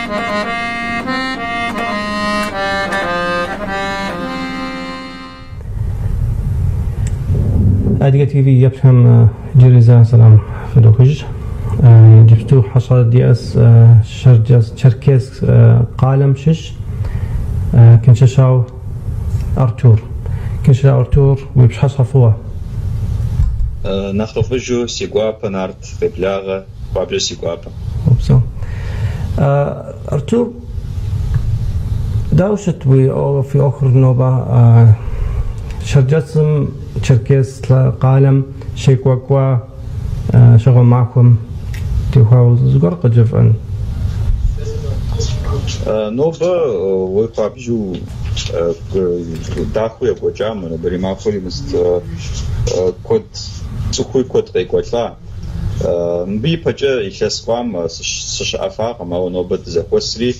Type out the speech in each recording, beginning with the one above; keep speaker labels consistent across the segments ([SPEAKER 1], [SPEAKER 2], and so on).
[SPEAKER 1] Адыгэ ТВ еплъхэм иджыри зэ сэлам фыдохыж. Иджыпсту хьэщӏэ диӏэс Шэрджэс Черкесск къалэм щыщ Кэншэщау Артур. Кэншэщау Артур, уи пщыхьэщхьэ фӏыуэ.
[SPEAKER 2] Нэхъыфӏыжу си гуапэ, Нарт, къеблагъэ, хуабжьу си гуапэ.
[SPEAKER 1] Упсэу. Артур, дауэ щыт уи фи ӏуэхур нобэ Шэрджэсым Черкесск къалэм щекӏуэкӏуа щыгъуэ махуэм теухуауэ зыгуэр къыджефӏэн?
[SPEAKER 2] Нобэ уи хуабжьу дахэу екӏуэкӏа мы нобэрей махуэри мыст куэд цӏыхуи куэд къекӏуэлӏа. Мыбы ипэкӏэ илъэс кӏуам сыщыӏэфакъым, ауэ нобэ дызэхуэсри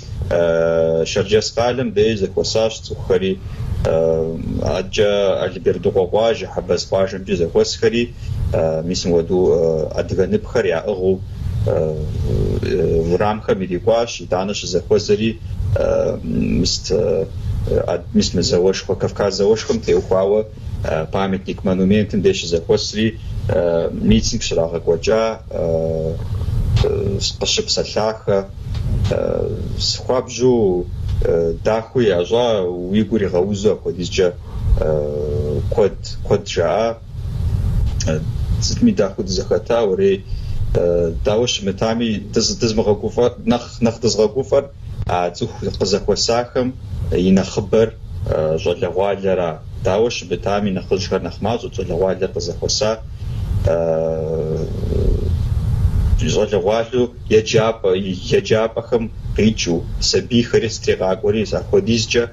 [SPEAKER 2] Шэрджэс къалэм деж зэхуэсащ цӏыхухэри, адэкӏэ Алибердыкъуэ къуажэ, Хьэбэз къуажэмкӏи зэхуэсхэри, мис мыуэду адыгэ ныпхэр яӏыгъыу уэрамхэм ирикӏуащ, итӏанэ щызэхуэзэри мыст мис мы зауэшхуэ, Кавказ зауэшхуэм теухуауэ памятник монументым деж щызэхуэсри митинг щрагъэкӏуэкӏа, къыщыпсэлъахэ. Хуабжьу дахэу ящӏа, уи гур игъэузу апхуэдизкӏэ куэд, куэд жаӏа. Сытми дахэу дызэхэта, уэрей дауэ щымытами, дызмыгъэгуфӏэр, нэхъ, нэхъ дызгъэгуфӏэр а цӏыху къызэхуэсахэм и нэхъыбэр щӏалэгъуалэра. Дауэ щымытами, нэхъыжьхэр нэхъ мащӏэт, щӏалэгъуалэр къызэхуэса. Щӏалэгъуалэу еджапӏэ, еджапӏэхэм къикӏыу, сабийхэри сытригъакӏуэри, апхуэдизкӏэ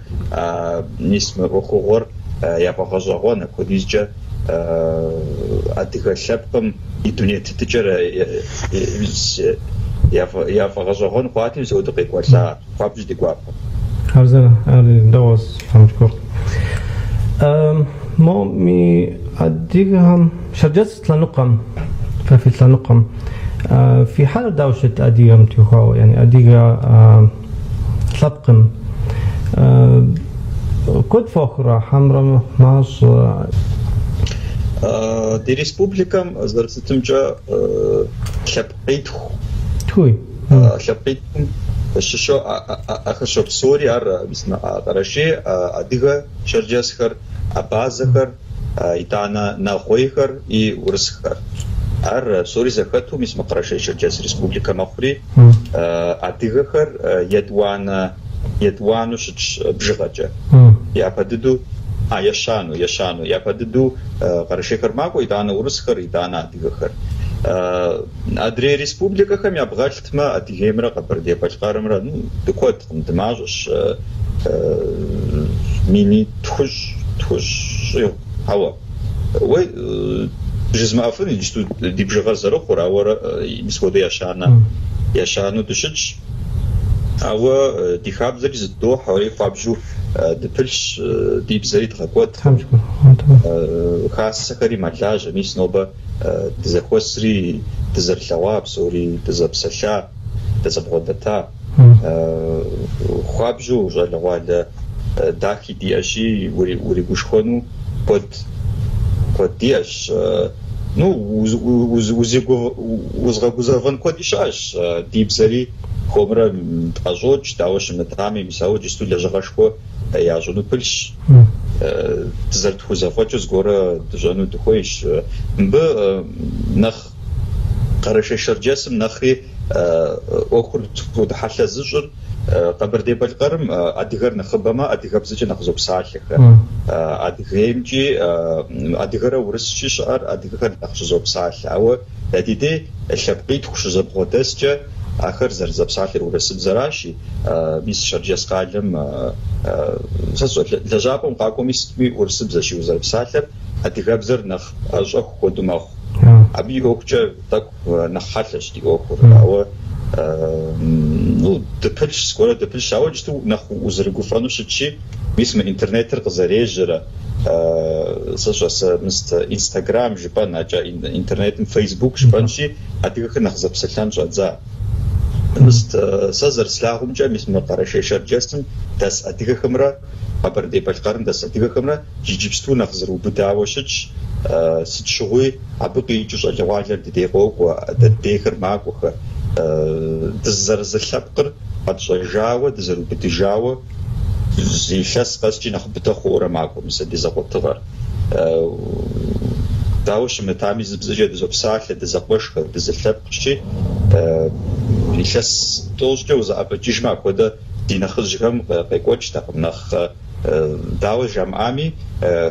[SPEAKER 2] мис мы ӏуэхугъуэр яфӏэгъэщӏэгъуэн, апхуэдизкӏэ адыгэ лъэпкъым и дуней тетыкӏэр яфӏэгъэщӏэгъуэн хъуати, мис апхуэдэу къекӏуэлӏа, хуабжьу ди гуапэ.
[SPEAKER 1] Хабзэр ар дэгъуэ фэмыкӏур. Мо ми адыгэхэм Шэрджэс лъэныкъуэм, фэ фи лъэныкъуэм, фи хьэлыр дауэ щыт адыгэм теухуауэ, яни адыгэ лъэпкъым куэд фохъурэ, хьэмрэ мащӏэ?
[SPEAKER 2] Ди республикэм зэрыщытымкӏэ лъэпкъитху.
[SPEAKER 1] Тхуй.
[SPEAKER 2] Лъэпкъитхум щыщу ахэр щопсэури, ар мис мы къэрэшей, адыгэ шэрджэсхэр, абазэхэр, итӏанэ нэгъуейхэр и урысхэр. Ар псори зэхэту мис мы Къэрэшей-Шэрджэс Республикэ мэхъури, адыгэхэр етӏуанэ, етӏуанэу щытщ бжыгъэкӏэ. Япэ дыдэу, а, ещанэу, ещанэу, япэ дыдэу къэрэшейхэр макӏуэ, итӏанэ урысхэр, итӏанэ адыгэхэр. Адрей республикэхэм ябгъэлътмэ, Адыгеймрэ Къэбэрдей-Балъкъэрымрэ, ну, дыкуэдкъым, дымащӏэщ, мини тхущӏ, тхущӏ щӏигъу. Ауэ, уей, жызмыӏэфын иджысту ди бжыгъэр зэрыхъур, ауэрэ мис хуэдэу ещанэ, ещанэу дыщытщ. Ауэ ди хабзэри зыдохьэ, уей, хуабжьу дыпылъщ, ди бзэри дгъэкӏуэдкъым. Хасэхэри мэлажьэ, мис нобэ Дызэхуэсри, дызэрылъэгъуа псори, дызэпсэлъа, дызэбгъуэдэта. Хуабжьу щӏалэгъуалэ дахи диӏэщи, уригушхуэну куэд, куэд диӏэщ. Ну, узыгъэгузэвэн куэди щыӏэщ, ди бзэри хуэмурэ тӏэщӏокӏ, дауэ щымытами, мис ауэ иджысту лэжьыгъэшхуэ ящӏыну пылъщ. Дызэрытхузэфӏэкӏыу зыгуэрэ дыщӏэну дыхуейщ. Мыбы нэхъ Къэрэшей-Шэрджэсым нэхъри ӏуэхур хьэлъэ зыщӏыр Къэбэрдей-Балъкъэрым адыгэр нэхъыбэмэ, адыгэбзэкӏэ нэхъ зопсалъэхэр. Адыгеймкӏи, адыгэрэ урыскӏи щыӏэр адыгэхэр нэхъ щызопсалъэ. Ауэ дэ ди дей лъэпкъитху щызэбгъуэдэскӏэ ахэр зэрызэпсалъэр урысыбзэращи, Мис Шэрджэс къалэм сэ сщӏэ лэжьапӏэм къакӏуэми сытми урысыбзэщи узэрыпсалъэр, адыгэбзэр нэхъ ӏэщӏэху хуэдэу мэхъу. Абы и ӏуэхукӏэ тӏэкӏу нэхъ хьэлъэщ ди ӏуэхур, ауэ ну дыпылъщ, зыгуэрэ дыпылъщ, ауэ иджысту нэхъ узэрыгуфӏэну щытщи, мис мы интернетыр къызэрежьэрэ, сэ сщӏэ сэ мыст Инстаграм жыпӏэн, акӏэ интернетым Фейсбук жыпӏэнщи, адыгэхэр нэхъ зэпсэлъэн щӏадза. Мыст, сэ зэрыслъагъумкӏэ, мис мы Къэрэшей-Шэрджэсым дэс адыгэхэмрэ Къэбэрдей-Балъкъэрым дэс адыгэхэмрэ иджыпсту нэхъ зэрыубыдауэ щытщ. Сыт щыгъуи абы къикӏыу щӏалэгъуалэр ди дей къокӏуэ, дыдейхэр макӏуэхэ. Дызэрызылъэпкъыр къэтщӏэжауэ, дызэрыубыдыжауэ зы илъэс къэскӏи нэхъ быдэ хъууэрэ макӏуэ мис а ди зэкъуэтыгъэр. Дауэ щымытами, зы бзэкӏэ дызопсалъэ, дызэкъуэшхэ, дызылъэпкъщи, илъэс тӏощӏкӏэ узэӏэбэкӏыжмэ, апхуэдэ ди нэхъыжьхэм къекӏуэкӏтэкъым. Нэхъ дауэ жамыӏами,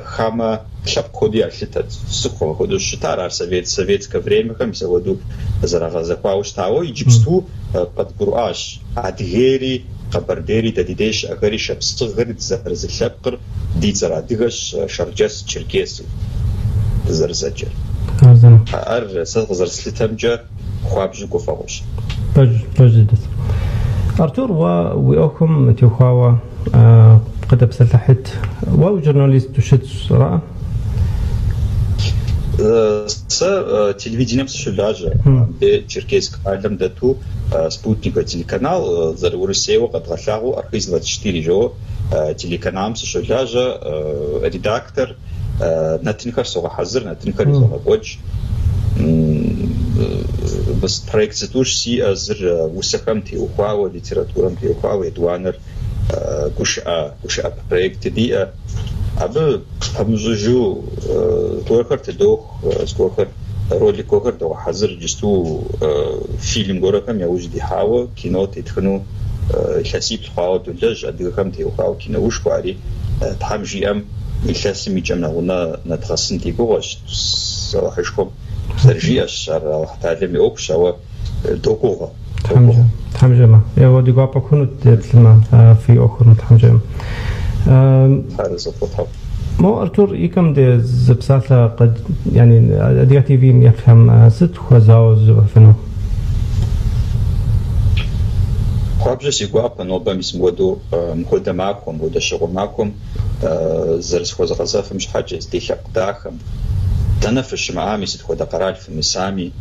[SPEAKER 2] хамэ лъэпкъ хуэдэу ялъытэт, цӏыхухэм апхуэдэу щытар, ар совет, советскэ времэхэм мис апхуэдэу зэрагъэзэхуауэ щытауэ, иджыпсту къыдгурыӏуащ Адыгейри, Къэбэрдейри, дэ ди деж щыӏэхэри, шапсыгъхэри дызэрызылъэпкъыр, ди цӏэр адыгэщ, шэрджэс, черкесу дызэрызэджэр. Ар сэ къызэрыслъытэмкӏэ хуабжьу гуфӏэгъуэщ.
[SPEAKER 1] Пэж, пэж дыдэщ. Артур, уэ уи ӏуэхум теухуауэ къыдэпсэлъыхьыт. Уэ журналисту щытщ, ара?
[SPEAKER 2] Сэ телевидением сыщолажьэ. Мыбдеж Черкесск къалэм дэту Спутниковый телеканал зэры-Урысейуэ къэдгъэлъагъуэу Архыз 24 жоуэ телеканалым сыщолажьэ, редактор, нэтынхэр согъэхьэзыр, нэтынхэр изогъэкӏуэкӏ. Проект зытӏущ сиӏэ, зыр усэхэм теухуауэ, литературэм теухуауэ, етӏуанэр гушыӏэ, гушыӏэ проект диӏэ. Абы пэмыщӏыжу зыгуэрхэр тыдох, зыгуэрхэр ролик гуэрхэр догъэхьэзыр, иджысту фильм гуэрхэм яужь дихьауэ кино тетхыну илъэсиплӏ хъуауэ долэжь, адыгэхэм теухуауэ киноушхуэ ари Тхьэм жиӏэм илъэсым и кӏэм нэгъунэ нэдгъэсын ди гугъэщ, Алыхьышхуэм зэрыжиӏэщ, ар Алыхь Талэм и ӏуэхущ, ауэ догугъэ, догугъэ.
[SPEAKER 1] Тхьэм жиӏэмэ. Еуэ, ди гуапэ хъунут деплъымэ фи ӏуэхур, Тхьэм жиӏэмэ.
[SPEAKER 2] Тхьэразэ фыхъу.
[SPEAKER 1] Мо Артур, икӏэм де зы псалъэ къыд, яни Адыгэ ТВ-м еплъхэм сыт хуэзауэ жыпӏэфыну?
[SPEAKER 2] Хуабжьу си гуапэ нобэ мис мыхуэдэу, мыхуэдэ махуэм, мыхуэдэ щыгъуэ махуэм зэрысхуэзгъэзэфым щхьэкӏэ, ди лъэпкъ дахэм, дэнэ фыщымыӏами, сыт хуэдэ къэрал фымысами,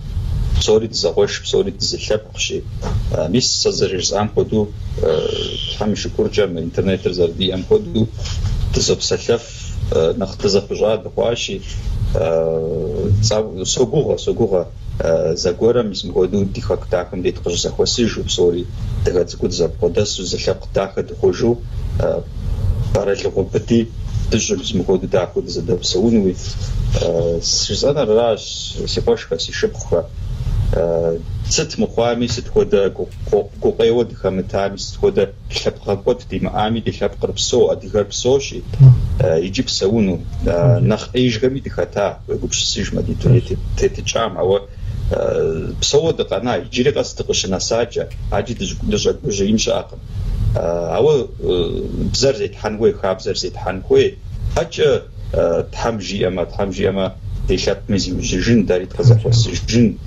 [SPEAKER 2] псори дызэкъуэш, псори дызылъэпкъщи, мис сэ зэрыжысӏам хуэдэу, Тхьэм и шыкуркӏэ мы интернетыр зэрыдиӏэм хуэдэу дызопсэлъэф, нэхъ дызэпыщӏа дыхъуащи, согугъэ, согугъэ зэгуэрым мис мыхуэдэу ди хэку дахэм дей дыкъыщызэхуэсыжу, псори адыгэ цӏыкӏуу дызэбгъуэдэсу, зы лъэпкъ дахэ дыхъужу, къэралыгъуэ быди дыщӏу мис мыхуэдэу дахэу дызэдэпсэунуи. Жысӏэныр аращ, си къуэшхэ, си шыпхъухэ, сыт мыхъуами, сыт хуэдэ гукъеуэ дыхэмытами, сыт хуэдэ лъэпкъгъэкӏуэд димыӏами, ди лъэпкъыр псэу, адыгэр псэущи, иджы псэуну. Нэхъ ӏеижхэми дыхэта, уегупсысыжмэ, ди дуней тетыкӏам, ауэ псэууэ дыкъэна, иджыри къэс дыкъыщынэсакӏэ, адэкӏи дыщӏэгужьеин щыӏэкъым. Ауэ бзэр зетхьэн хуей, хабзэр зетхьэн хуей. Хьэкӏэ Тхьэм жиӏэмэ, Тхьэм жиӏэмэ, ди лъэпкъми зиужьыжын, дэри дыкъызэхуэсыжын.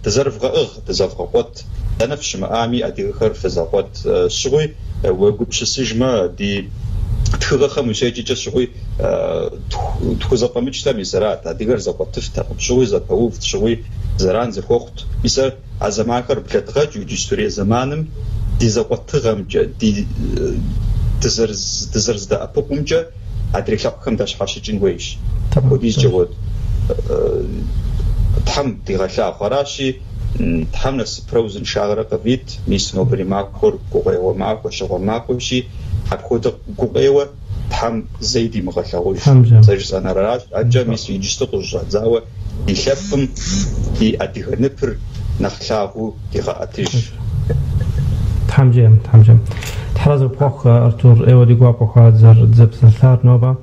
[SPEAKER 2] Дызэрывгъэӏыгъ, дызэвгъэкъуэт. Дэнэ фыщымыӏами, адыгэхэр фызэкъуэт. Щыгъуи уегупсысыжмэ, ди тхыгъэхэм ущеджэкӏэ щыгъуи тхузэфӏэмыкӏтэр мис арат. Адыгэр зэкъуэтыфтэкъым, щыгъуи зэпэувт, щыгъуи зэран зэхуэхъут. Мис ар а зэманхэр блэдгъэкӏыу иджыстурей зэманым ди зэкъуэтыгъэмкӏэ, ди дызэрыздэӏэпыкъумкӏэ адрей лъэпкъхэм дащхьэщыкӏын хуейщ. Апхуэдизкӏэ уэ Тхьэм дигъэлъагъу. Аращи, Тхьэм насыпрэ узыншагъэрэ къывит. Мис нобэрей махуэр гукъеуэ махуэ, щыгъуэ махуэщи, апхуэдэ гукъеуэ Тхьэм зэи димыгъэлъагъуж. Сэ жысӏэныр аращ. Адэкӏэ мис иджысту къыщыщӏэдзауэ ди лъэпкъым ди адыгэ ныпыр нэхъ лъагъуу дигъэӏэтыж.
[SPEAKER 1] Тхьэм жиӏэм, Тхьэм жиӏэм. Тхьэразэ къыпхуэхъу, Артур, ӏейуэ ди гуапэ хъуа дызэрызэпсэлъар нобэ.